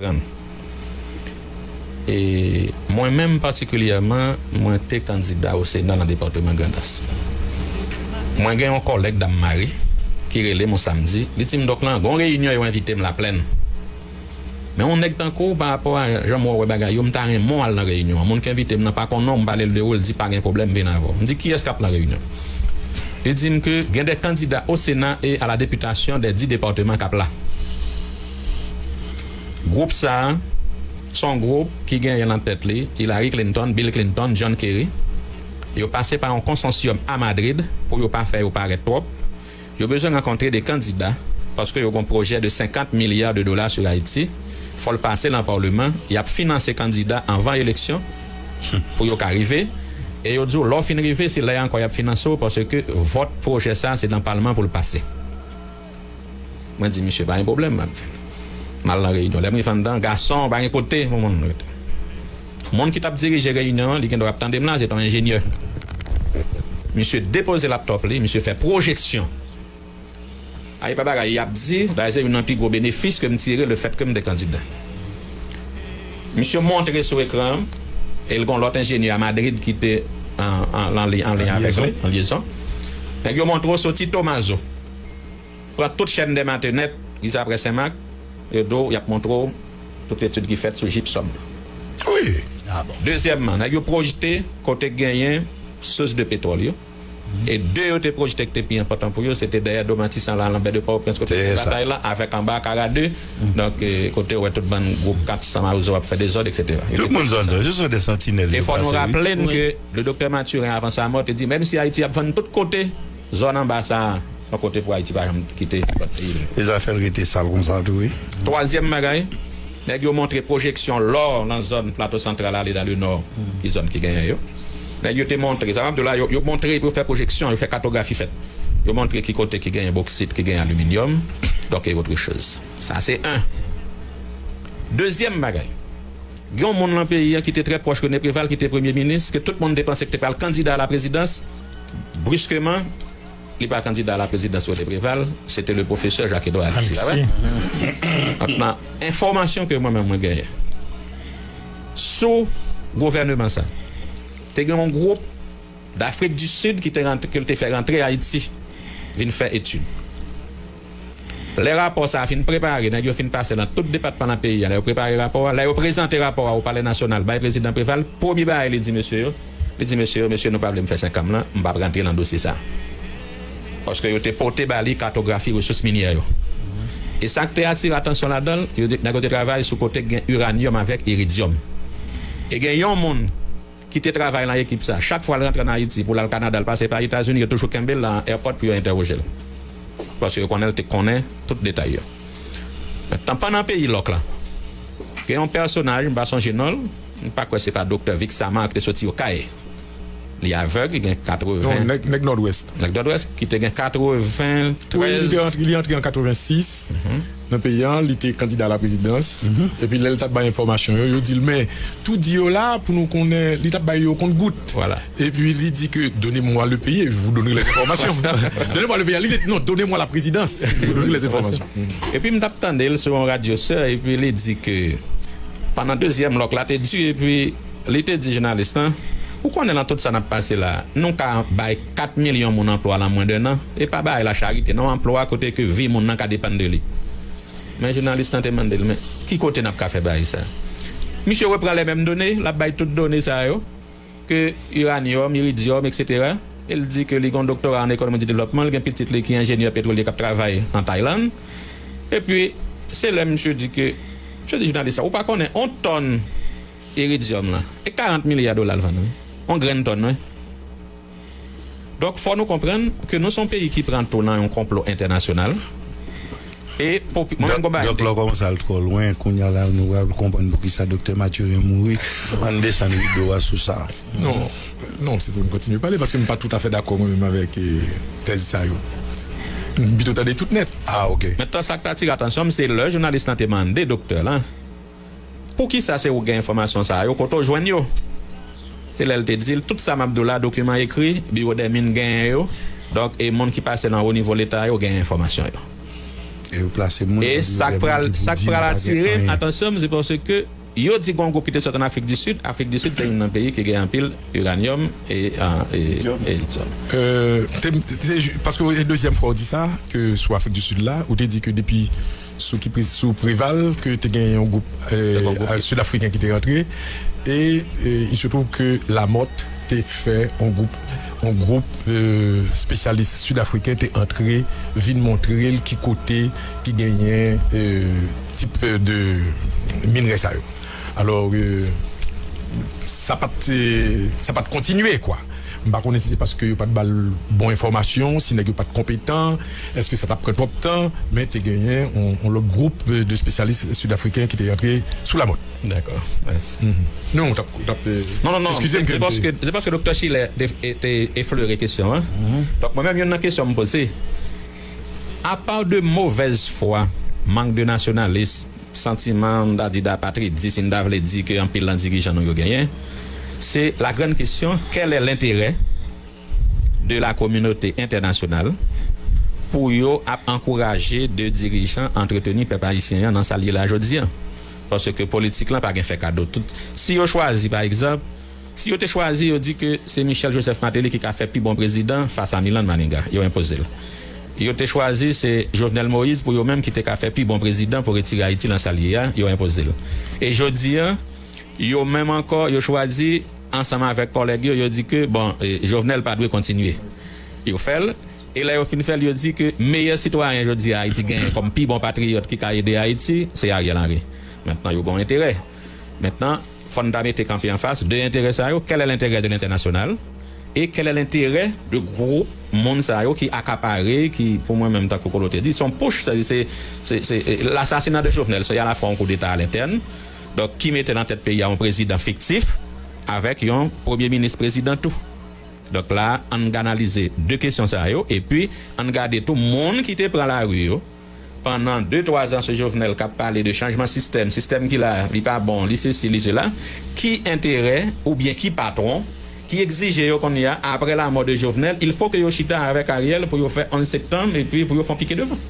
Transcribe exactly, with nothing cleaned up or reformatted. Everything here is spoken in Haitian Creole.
Ekran. E mwen menm patikilyèman, mwen te kandida o Sena nan depatman Grandans. Mwen gen yon kòlèg, Dam Mari, ki rele m yon samdi. Li di m, "Dòk lan, gon reyinyon yo envite m Laplèn. Men yon nèg tankou w, pa rapò a jan mwen wè bagay yo, m ta renmen w al nan reyinyon an. Moun ki envite m nan pa konnen w, m pale l de ou, l di pa gen pwoblèm, vin avè w." M di, "Kiyès k ap nan reyinyon?" Li di m ke gen de kandida o Sena e a la depitasyon de dis depatman k ap la. Gwoup sa a, se yon gwoup ki genyen nan tèt li Hillary Clinton, Bill Clinton, John Kerry. Yo pase pa yon konsansyòm a Madrid pou yo pa fè yo parèt twòp. Yo bezwen rankontre de kandida paske yo gen yon pwojè de senkant milya de dola sou Ayiti. Fò l pase nan palman. Y ap finanse kandida anvan eleksyon pou yo ka rive. E yo di w, lè w fin rive, se lè a ankò y ap finanse w paske vòt pwojè sa a, se nan palman pou l pase. Mwen di, "Misye, pa gen pwoblèm, m ap vin." M al nan reyinyon. Lè m rive anndan, gason, pa gen kote pou moun rete. Moun ki t ap dirije reyinyon an, li gen dwa ap tande m la, se te yon enjenyè. Misye depoze laptòp li, misye fè pwojeksyon. A, e pa bagay y ap di, dayè se youn nan pi gwo benefis ke m tire lefètke m te kandida. Misye montre sou ekran an, e l gen yon lòt enjenyè a Madrid ki te an, an, an li-, an lyen avèk li, an lyezon. Nèg yo montre w soti Tomazo. Pran tout chèn dè Matè nèt, jis aprè Senmak, yo di w, y ap montre w tout etid ki fèt sou jipsòm. Wi. Dezyèmman, nèg yo pwojte kote k genyen sous de petwòl yo. E de yo te pwojte ki te pi enpòtan pou yo, se te dèyè Do Matisan la, Lanbè de Pòtoprens, kote batay la, avèk anba Kara de. Donk, eh, kote w wè tout bann gwoup kat san Mawozo ap fè dezòd, etsetera. Tout moun zòn sa, se de santinèl. E fò nou raple n ke le doktè Mathurin, avan sa mò, te di, menm si Ayiti ap vann tout kote, zòn anba sa a, se yon kote pou Ayiti pa janm kite. E zafè l rete sal konsa tou, wi. Twazyèm bagay, nèg yo montre pwojeksyon lò nan zòn Plato Santral ale dan le nò, ki zòn ki genyen yo. Nèg yo te montre, sa m ap di w la, yo, yo montre, yo fè pwojeksyon, yo fè katografi fèt. Yo montre ki kote ki genyen boksit, ki genyen aliminyòm, donk e otre choz. Sa se en. Dezyèm bagay, gen yon moun nan peyi a ki te trè pwòch René Préval, ki te premye minis, ke tout moun te panse ki te pral kandida a la prezidans, briskeman, li pa kandida a la prezidans René Préval, se te le pwofesè Jacques Edouard Alexis, pa vre? Donk, nan enfòmasyon ke mwen menm mwen genyen sou gouvèneman sa, te gen yon gwoup Dafrik di Sid ki te rantre, ke l te fè rantre Ayiti, vin fè etid. Lè rapò sa a fin prepare, nèg yo fin pase nan tout depatman nan peyi a, lè yo prepare rapò a, lè yo prezante rapò a o Palè Nasyonal bay prezidan Préval, premye bagay li di mesye yo, li di mesye yo, "Mesye, nou pa vle m fè senk an m lan, m p ap rantre nan dosye sa a." Paske yo te pote ba li katografi resous minyè yo. E sa k te atire atansyon ladan l, yo te, nèg yo te travay sou kote k gen iranyòm avèk iridyòm. E gen yon moun ki te travay nan ekip sa, chak fwa l rantre ann Ayiti pou l al Kanada, l pase pa Etazini, yo toujou kenbe l nan airport pou yo entèwoje l. Paske yo konnen l te konnen tout detay yo. Mentnan, pandan peyi lòk la, gen yon pèsonaj, m pa sonje non l, m pa kwè se pa doktè Vixamar ki te soti Okay. Li avèg, li gen katreven. Non, nèg, nèg Nòdwès. Nèg Nòdwès, ki te gen katreventrèz. Wi, li te antre, li antre an katrevensis nan peyi a, li te kandida a la prezidans. Epi lè l t ap bay enfòmasyon yo, yo di l, men, tou di yo la pou nou konnen, li t ap bay yo kont gout. Vwala. Epi li di ke, "Donnez-moi le pays et je vous donnerai les informations." "Donnez-moi le pays." Li te di, "Non, donnez-moi la présidence, je vous donnerai les informations." Epi m t ap tande l sou yon radyo sè, epi li di ke pandan dezyèm lòk la te di, epi li te di jounalis lan, "Ou konnen nan tout sa n ap pase la, nou ka bay kat milyon moun anplwa nan mwen de nan, e pa bagay la charite non, anplwa kote ke vi moun nan ka depann de li." Men jounalis lan te mande l, "Men ki kote n ap ka fè bagay sa?" Misye repran les mêmes données, l ap bay tout done sa yo, ke iranyòm, iridyòm, etsetera. E l di ke li gen yon doktora an ekonomi de devlòpman, li gen pitit li ki enjenyè petwolye k ap travay an Taylann. Epi, se lè misye di ke, misye di jounalis la, "Ou pa konnen, yon tòn iridyòm la, e karant milya dola l vann, wi. Yon grenn tòn, wi." Donk, fò nou konprann ke nou se yon peyi ki pran tou nan yon konplo entènasyonal. E popi-, mwen menm, gon bagay. Donk, lè w kòmanse al twò lwen, kounye a la, nou pral konprann poukisa Doktè Mathurin mouri. Ann desann rido a sou sa. Non, non, se pou n kontinye pale, paske m pa toutafè dakò mwen menm avèk, eh, tèz sa yo. M pito tande tout nèt. Ah, ok. Mentnan, sa k t atire atansyon m, se lè jounalis lan te mande doktè lan, "Poukisa se ou gen enfòmasyon sa yo? Kote w jwenn yo?" Se lè l te di l, "Tout sa m ap di w la, dokiman ekri, Biwo dè Min genyen yo. Donk, e moun ki pase nan wo nivo Leta yo genyen enfòmasyon yo." yo plase moun. E sa k pral, sa k pral atire atansyon m, se paske yo di gen yon gwoup ki te sot an Afrik di Sid. Afrik di Sid se youn nan peyi ki gen anpil iranyòm e, e, e lityòm. Euh, te, te, te, paske e dezyèm fwa w di sa, ke sou Afrik di Sid la, ou te di ke depi sou ki pri-, sou Preval, ke te gen yon gwoup, euh, sid-afriken ki te rantre, e, e il se trouve ke Lamothe te fè yon gwoup, yon gwoup, euh, spesyalis sid-afriken te antre, vin montre l ki kote ki genyen, euh, tip de minrè sa yo. Alò, euh, sa pa t, sa pa t kontinye, kwa. M pa konnen si se paske yo pa t ba l bon enfòmasyon, si nèg yo pa t konpetan, èske sa t ap pran twòp tan, men te genyen yon, yon lòt gwoup, euh, de spesyalis sid-afriken ki te rantre sou Lamothe. Dakò, mèsi. Non, w t ap, w t ap, euh, non, non, non, eskize m se, ke se m te paske, se paske Doktè Schiller te, te, te eflere kesyon an. Donk, mwen menm, youn nan kesyon m poze, apa de movèz fwa, mank de nasyonalism, santiman, m ta di, dapatridis, si n ta vle di ke anpil nan dirijan nou yo genyen, se la grande question, quel est l'intérêt de la communauté internationale pou yo ap ankouraje de dirijan antreteni pèp ayisyen an nan sa l ye la jodi a? Paske politik lan pa gen fè kado. Tout, si yo chwazi, pa egzanp, si yo te chwazi, yo di ke se Michel Joseph Martelly ki ka fè pi bon prezidan fas a Milan Maniga, yo enpoze l. Yo te chwazi se Jovenel Moïse pou yo menm ki te ka fè pi bon prezidan pou retire Ayiti lan sa l ye a, yo enpoze l. E jodi a, yo menm ankò, yo chwazi ansanm avèk kòlèg yo, yo di ke, bon, e, Jovenel pa dwe kontinye. Yo fè l, e lè yo fin fè l, yo di ke meyè sitwayen jodi a Ayiti genyen kòm pi bon patriyòt ki ka ede Ayiti, se Ariel Henry. Mentnan, yo gen yon enterè. Mentnan, fò n ta mete kanpe anfas de enterè sa yo. Quel est l'intérêt de l'international? Et quel est l'intérêt de gwoup moun sa yo ki akapare, ki, pou mwen menm, tankou Kolo te di, se yon putsch, se, se, se, se, e, lasasina de Jovenel, se alafwa yon koudeta a lentèn, donk, ki mete nan tèt peyi a yon prezidan fiktif, avèk yon premye minis prezidan tou. Donk la, ann analize de kesyon sa yo, epi ann gade tou moun ki te pran lari yo, pandan de, twa zan sou Jovenel k ap pale de chanjman sistèm, sistèm ki la, li pa bon, li sesi, li sela, ki enterè oubyen ki patwon ki egzije yo kounye a, apre lanmò de Jovenel, il faut que yo chita avèk Ariel pou yo fè onz septanm epi pou yo fè yon pike devan?